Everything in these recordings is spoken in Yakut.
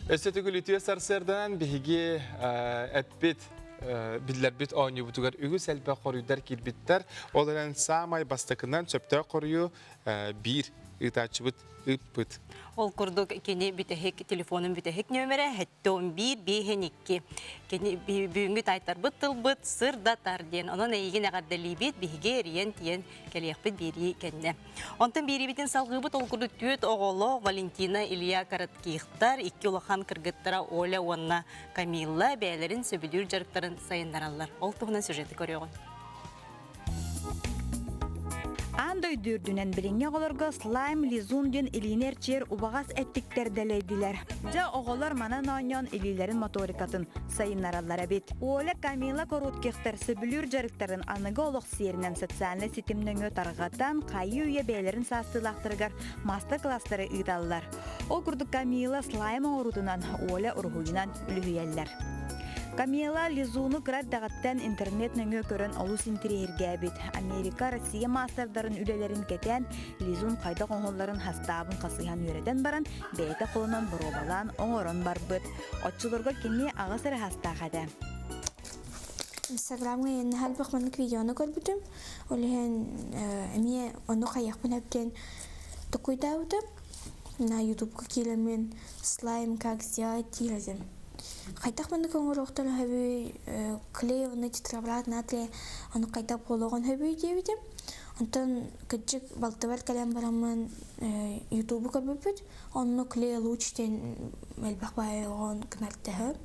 Өссө төгүл үтүө сарсыарданан биһиги эппит биллэрбит оонньуубутугар үгүс элбэх хоруйдар киирбиттэр. Ол эрэн саамай бастакынан сөптөөх хоруйу биир ыытааччыбыт ыыппыт. Ол курдук кини бүтэһик телефонун бүтэһик нүөмэрэ 71 5 2. Кини бүгүҥҥү таайтарбыт тылбыт сырдатар диэн. Онон эйигин эҕэрдэлиибит, биһиги эрийэн тиийэн кэлиэхпит биэрии кэннэ. Онтон биэриибитин салҕыыбыт ол курдук түөрт оҕолоох Валентина, Илья Короткихтар, икки улахан кыргыттара Оля уонна Камилла бэйэлэрин сөбүлүүр дьарыктарын сайыннараллар. Ол туһунан сюжеты көрүөҕүн. Аан дойду үрдүнэн билиҥҥи оҕолорго слайм лизун диэн илиини эрчийэр убаҕас эттиктэр дэлэйдилэр. Дьэ, оҕолор манан оонньоон илиилэрин моторикатын сайыннараллар эбит. Оля Камила Короткихтар сөбүлүүр дьарыктарын аныгы олох сиэринэн социальнай ситим нөҥүө тарҕатан, хайыы-үйэ бэйэлэрин саастыылаахтарыгар маастар-кылаастары ыыталлар. Ол курдук Камила слайм оҥоруутунан, Оля уруһуйунан үлүһүйэллэр. Камила Лизуну кыра эрдэҕиттэн интернет нөҥүө көрөн олус интириэһиргээбит. Америка, Россия маастардарын үлэлэрин кэтээн, Лизун хайдах оҥоһулларын хастаабын хасыһан үөрэтэн баран, бэйэтэ холонон боруобалаан оҥорон барбыт. Оччолорго кини аҕыс эрэ хастаах этэ. Инстаграмҥа иэннэһэ элбэх маннык видеону көрбүтүм. Ол иһин эмиэ ону хайыахпын эбитин токуйдаабытым. На ютубка киирэммин слайм как сделать диир этим. Хайдах маннык оҥоруохтарын сөбүй, клей уонна тетрабрат натрия ону хайдах буолуоҕун сөбүй диэбитим. Онтон кырдьык балтыбар кэлэн бараммын ютубу көрбүппүт. Онно клей луч диэн элбэх баайы оҕон гынартаһы.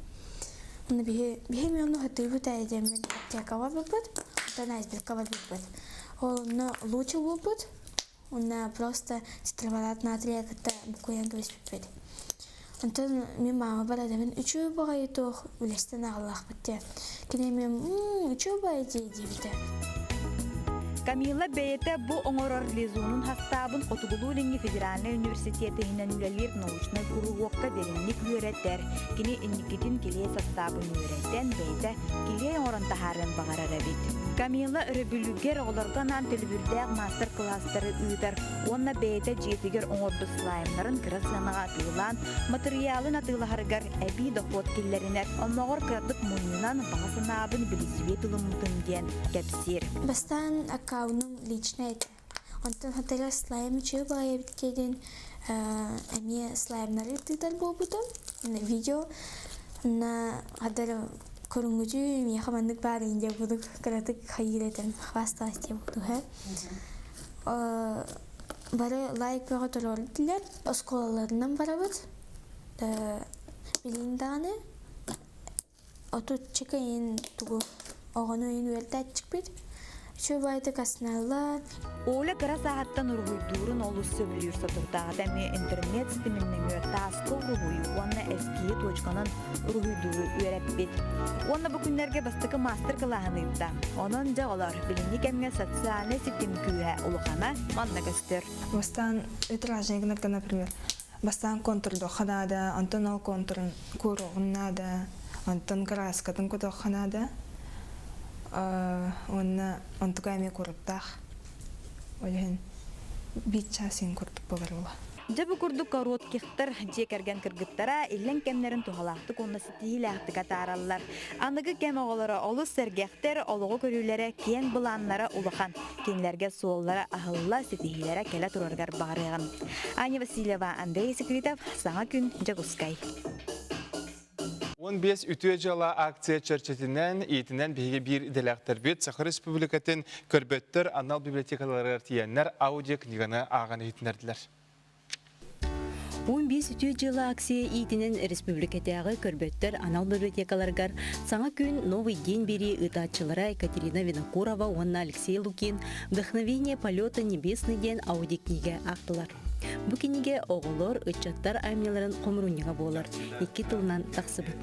Онно биһи биһи эмиэ онно сатыыбыт ээ диэммин аптекаҕа барбыппыт, онтон айсбергка барбыппыт. Ол онно луч ылбыппыт, Уонна просто тетраборат натрия кытта буккуйан кэбиспиппит. Онтон мин маамабар этэбин үчүгэй баҕайы туох үлэстэн аҕаллаахпыт диэн. Кини эмиэ үчүгэй баҕайы дии диэбитэ. Камила бэйэтэ бу оҥорор лизунун хастаабын Хотугулуу-Илиҥҥи федеральнай университет иһинэн үлэлиир научнай куруһуокка дириҥник үөрэтэр. Кини инникитин килиэй састаабын үөрэтэн, бэйэтэ килиэй оҥорон таһаарыан баҕарар эбит. Камила өрөбүлүгэр оҕолорго анаан төлөбүрдээх маастар-кылаастары ыытар уонна бэйэтэ дьиэтигэр оҥорбут слаймнарын кыра сыанаҕа атыылаан, матырыйаалын атыылаһарыгар эбии дохуот киллэринэр. Оннооҕор кыратык мунньунан баҕа санаабын билисибиэт ылыммытым диэн кэпсиир. Бастаан аккаунум личный этэ. Онтон хатыра слайм үчүгэй баҕайы эбит диэн эмиэ слаймнары тыытар буолбутум. Видео на хадары көрүҥүтүү миэхэ маннык баар индия курдук кыратык хайыыр этим хвасталась диэн курдук бары лайк бөҕө туруордулар оскуолаларынан барабыт билин даҕаны Отуччака иһин тугу оҕону иһин үөрдээччикпит. Үчүгэй баайытык астыналлар. Оля кыра сааһыттан уруһуйдуурун олус сөбүлүүр соторутааҕыта эмиэ интернет ситимин нөҥүө тааска уруһуйу уонна эскиһи точканан уруһуйдууру үөрэппит. Уонна бу күннэргэ бастакы маастар-кылааһын ыытта. Онон дьэ оҕолор, билиҥҥи кэмҥэ социальнай ситим күүһэ улахана манна көстөр. Бастаан витражник, например, Бастаан контурдуохха наада, онтон ол контурун кууруоҕун наада, онтон кырааскатын кутуохха наада. Уонна онтука эмиэ куруттаах. Ол иһин биир чаас иһин курдук буолар буолуо. Дьэ бу курдук Короткихтар дьиэ кэргэн кыргыттара иллэҥ кэмнэрин туһалаахтык уонна ситиһиилээхтик атаараллар. Аныгы кэм оҕолоро олус сэргэхтэр, олоҕу көрүүлэрэ киэҥ былааннара улахан. Кинилэргэ суоллара аһылла, ситиһиилэрэ кэлэ турарыгар баҕарыаҕын. Аня Васильева, Андрей Секретов, Саҥа күн, Дьокуускай. 15 үтүө дьыала акция чэрчитинэн, иитинэн биһиги биир идэлээхтэрбит Саха Республикатын көрбөттөр анал библиотекаларыгар тиийэннэр аудиокниганы ааҕан иһитиннэрдилэр. 15 үтүө дьыала акция иитинэн республикатааҕы көрбөттөр анал библиотекаларыгар Саҥа күн Новый день биэрии ыытааччылара Екатерина Винокурова уонна Алексей Лукин «Вдохновение полета небесный» диэн аудиокнигэ аахтылар. Бу кинигэ оҕолор, ыччаттар айымньыларын хомурунньуга буолар, икки тылынан тахсыбыт.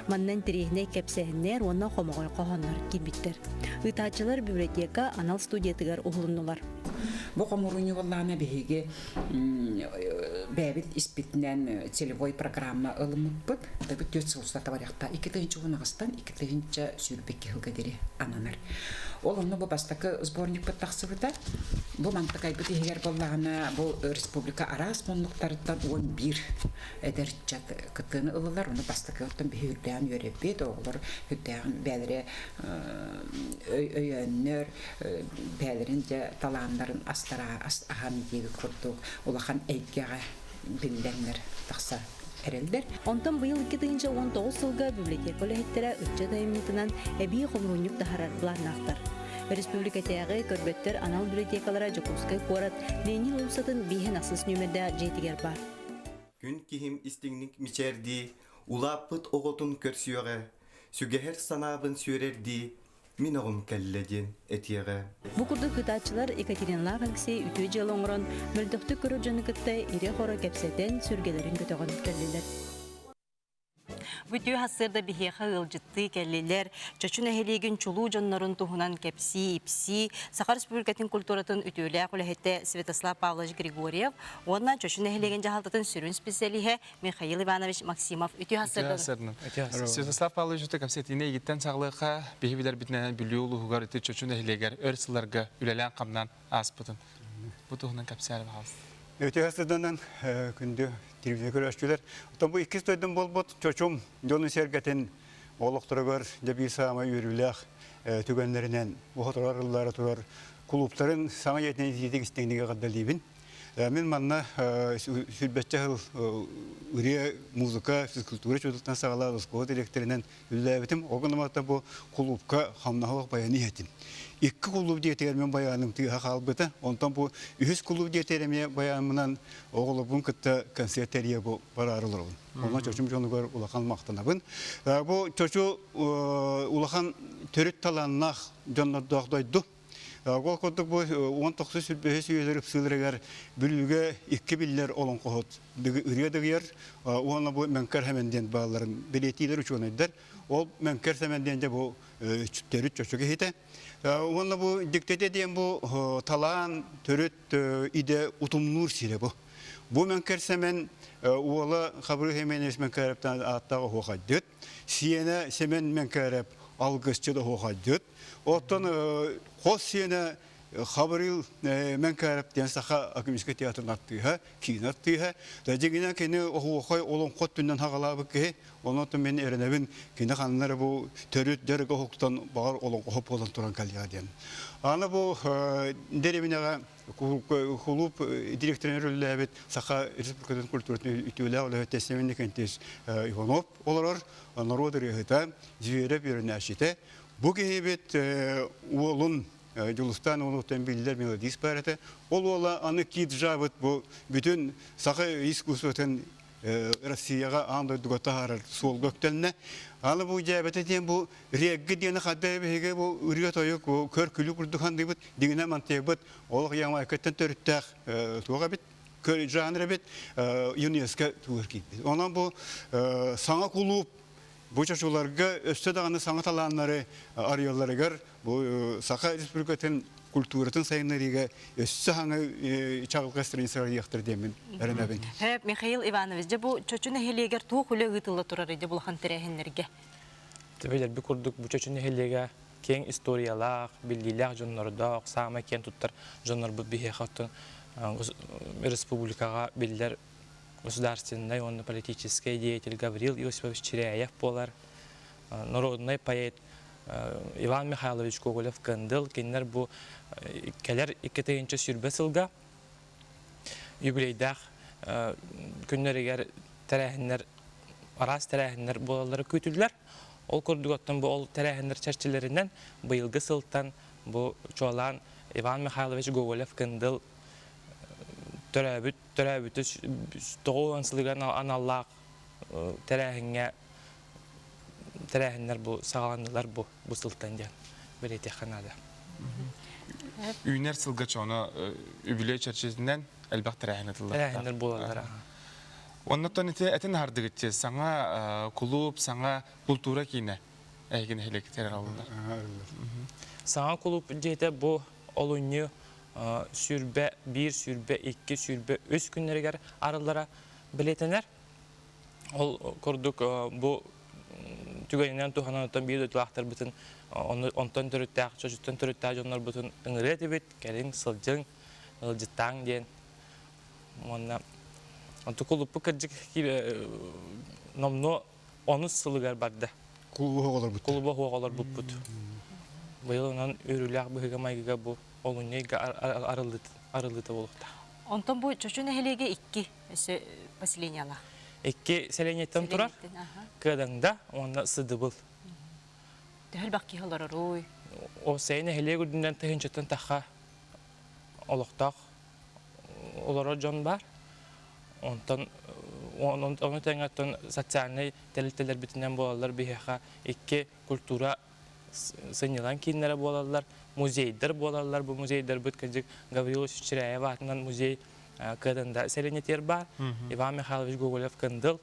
Манна интэриэһинэй кэпсээннэр уонна хомоҕой хоһооннор киирбиттэр. Ыытааччылар библиотека анал студиятыгар уһулуннулар. Бу хомуурунньук буоллаҕына биһиги бэйэбит испитинэн целевой программа ылыммыппыт. Бэбит 4 сыл устата барыахта 2018-тан 2022 сылга диэри ананар. Ол онно бу бастакы сборникпыт тахсыбыта. Бу мантыкайбыт иһигэр буоллаҕына бу республика араас муннуктарыттан 11 эдэр ыччат кыттыыны ылылар. Ону бастакы оттон биһи үрдээн үөрэппит, оҕолор үрдээн бэйэлэрэ өйөөннөр, бэйэлэрин дьэ талааннарын астара аһан диэбит курдук улахан эйгэҕэ биллэннэр тахса эрэллэр. Онтон быйыл 2019 сылга библиотека үлэһиттэрэ ыччат айымньытынан эбии хомуруунньук таһарар былааннаахтар. Республикатааҕы көрбөттөр анал библиотекалара Дьокуускай куорат Ленин уулуссатын бииһин ахсыс нүөмэрдээх дьиэтигэр баар. Күн киһим истиҥник мичээрдии, улааппыт оҕотун көрсүөҕэ, сүгэһэр санаабын сүөрэрдии, мин оҕом кэллэ диэн этиэҕэ. Бу курдук ыытааччылар Екатериналаах Алексей үтүө дьыала оҥорон, мөлтөхтүк көрөр дьону кытта ирэ-хоро кэпсэтэн, сүргэлэрин көтөҕөн кэллилэр. Бүтүү сарсыарда биһиэхэ ыалдьыттыы кэллилэр. Чочу нэһилиэгин чулуу дьоннорун туһунан кэпсии-ипсии Саха Республикатын культуратын үтүөлээх үлэһитэ Святослав Павлович Григорьев уонна Чочу нэһилиэгин дьаһалтатын сүрүн специалиһэ Михаил Иванович Максимов үтүө сарсыарданан. Святослав Павлович үтө кэпсэтиини эйигиттэн саҕалыахха биһи билэрбитинэн Бүлүү улууһугар ити Чочу нэһилиэгэр өр сылларга үлэлээн-хамнаан ааспытын. Бу туһунан кэпсээри баҕалас. Өтө сарсыарданан күндү телевизор көрөөччүлэр. Оттон бу иккис дойдум буолбут Чочум дьонун сэргэтин олохторугар дьэ биир саамай үөрүүлээх түгэннэринэн уһа ыллара турар кулууптарын саҥа дьиэтинэн итиитик истиҥник эҕэрдэлиибин. Мин манна сүүрбэччэ сыл ырыа, музыка, физкультура чудотунан саҕалаан оскуола дириэктэринэн үлэлээбитим. Ол гынан бу кулуупка хамнаһылах баяны иһэтим. Икки кулууп диэтигэр мин баяным тыаһа хаалбыта. Онтон бу үһүс кулууп диэтигэр эмиэ баянмынан оҕолорбун кытта концерт тэрийэ бу бараары олоробун. Онно чочум дьонугар улахан махтанабын. Бу чочу улахан төрүт талааннаах дьоннордоох дойду. Ол курдук бу 19 сүрбэһис үйэлэр ыпсыыларыгар Бүлүүгэ икки биллэр олоҥхоһут ырыа дыгыйар уонна бу Мэҥкэр Сэмэн диэн баалларын бэлиэтиилэр учуонайдар. Ол Мэҥкэр Сэмэн диэн дьэ бу төрүт чочу киһитэ. Уонна бу диктете диэн бу талаан төрүт идэ утумнуур сирэ бу. Бу Мэҥкэр Сэмэн уола Хабырыы Хеменевич Мэҥкээрэптэн ааттаах оһуохайдыт. Сиэнэ Сэмэн Мэҥкээрэп алгысчыт оһуохайдыт. Оттон хос сиэнэ Хабырыыл Мэҥкээрэп диэн саха академическай театрын артыыһа, киинэ артыыһа. Дьиҥинэн кини оһуохай олоҥхо өттүнэн хаҕалаабыт киһи. Онон мин эрэнэбин кини ханна эрэ бу төрүт дьарык оһуктан баҕар олоҥхо буолан туран кэлиэҕэ диэн. Аны бу дэриэбинэҕэ кулууп директорын үлэлээбит Саха Республикатын культуратын үтүөлээх үлэһитэ Семен Николаевич Иванов олорор норуот ырыаһыта, Зверев үөрэнээччитэ. Бу киһибит уолун Дьулустаан уолуттан биллэр мелодист баар этэ. Ол уола аны Кит Жабыт бу бүтүн саха искусствотын Россияҕа аан дойдуга таһаарар суолга үктэннэ. Аны бу дьээбэтэ диэн бу регги диэни хадда биһиги бу ырыа-тойук бу көр-күлүү курдук хандыыбыт, дигинэ мантыйбыт олох Ямайкаттан төрүттээх туох эбит жанр эбит ЮНЕСКО тугар киирбит. Онон бу саҥа кулууп бу чочуларга өссө даҕаны саҥа талааннары арыйалларыгар бу Саха Республикатын культуратын сайыннарыыга өссө саҥа чаҕылхай страница арыйыахтар диэммин эрэнэбин. Михаил Иванович, дьэ бу Чочу нэһилиэгэр туох үлэ ыытылла турар дьэ улахан тэрээһиннэргэ? Билэрби курдук бу Чочу нэһилиэгэ киэҥ историялаах, биллиилээх дьоннордоох, саамай киэн туттар дьоннорбут биһиэхэ оттон республикаҕа биллэр государственнай уонна политическай деятель Гаврил Иосифович Чиряев буолар, народнай поэт Иван Михайлович Гоголев-Кындыл кинилэр бу кэлэр 2020 сылга юбилейдаах күннэригэр тэрээһиннэр араас тэрээһиннэр буолаллара күүтүллэр. Ол курдук оттон бу ол тэрээһиннэр чэрчилэринэн быйылгы сылтан бу чуолаан Иван Михайлович Гоголев-Кындыл төрөөбүт төрөөбүтэ 90 сылыгар аналлаах тэрээһиҥҥэ тэрээһиннэр бу саҕаланнылар бу бу сылтан диэн бэлиэтиэххэ наада. Үүнэр сылга чоно үбүлүөй чэрчитинэн элбэх тэрээһин ытыллар. Тэрээһиннэр буолаллар. Оннуттан ити этин аһардыгытчы саҥа кулууп, саҥа култуура киинэ эһиги нэһилиэктэр арыллар. Саҥа кулууп дьиэтэ бу олунньу. 21, 22, 23 күннэригэр арыллара бэлиэтэнэр. Ол курдук бу түгэнинэн туһанан оттон биир дойдулаахтарбытын онтон төрүттээх, чочуттан төрүттээх дьоннорбутун ыҥырыа этибит, кэлиҥ, сылдьыҥ, ыалдьыттааҥ диэн. Уонна онту кулуппу кырдьык номнуо онус сылыгар барда. Кулуба оҕолорбут. Кулуба оҕолорбуппут. Быйыл онон үөрүүлээх быһыыга-майгыга бу олунньу ыйга арыллыыта буолуохтаах. Онтон бу Чочу нэһилиэгэ икки өссө поселениялаах. Икки селениеттэн турар. Кыадаҥда уонна Сыдыбыл. Төһө элбэх киһи олороруй? О сэй нэһилиэк үрдүнэн тыһыынчаттан тахха олохтоох олорор дьон бар. Онтон ону тэҥэ оттон социальнай тэрилтэлэрбитинэн буолаллар биһиэхэ икки культура сынньалаҥ кииннэрэ буолаллар, музейдар буолаллар. Бу музейдарбыт кырдьык Гаврил Чиряев аатынан музей Кыаданда сэлиэнньэтигэр баар. Иван Михайлович Гоголев Кындыл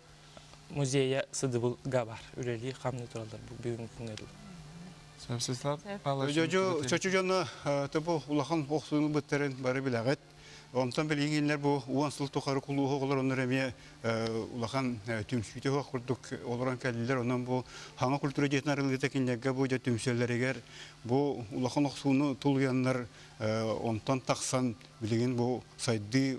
музейа Сыдыбылга бар. Үлэлии хамныы тураллар бүгүҥҥү күҥҥэ дылы. Чочу дьоно бу улахан охсууну быттарын бары билэҕит. Онтон билигин бу уон сыл тухары кулууһу оҕолор оннор эмиэ улахан түмсүүтэ суох курдук олорон кэллилэр. Онон бу хаҥа культура дьиэтин арыллыыта кинилэргэ бу дьэ түмсэллэригэр бу улахан охсууну тулуйаннар онтон тахсан билигин бу сайдыы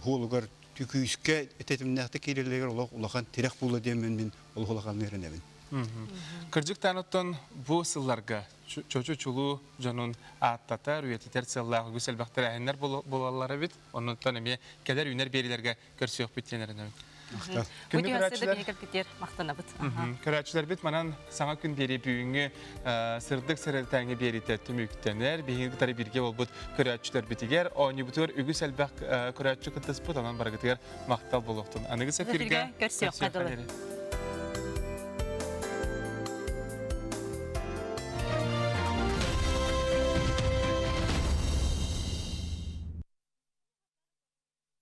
хуолугар күүскэ тэтимнээхтик киирэллэригэр олох улахан тирэх буолла диэммин мин олох улаханнык эрэнэбин. Кырдьык оттон бу сылларга чочу чулуу дьонун ааттатар, үйэтитэр сыаллаах үгүс элбэх тэрээһиннэр буолаллар эбит. Оннуттан эмиэ кэлэр үүнэр биэриилэргэ көрсүөхпүт диэн эрэнэбин. Күндү көрөөччүлэр махтанабыт. Көрөөччүлэрбит манан саҥа күн биэрии бүгүҥҥү сырдык сэрэлтээҥи биэриитэ түмүктэнэр. Биһиги кытары бииргэ буолбут көрөөччүлэрбитигэр оонньуубутугар үгүс элбэх көрөөччү кыттыспыт, онон барыгытыгар махтал буолуохтун. Аныгы эфиргэ көрсүөххэ дылы.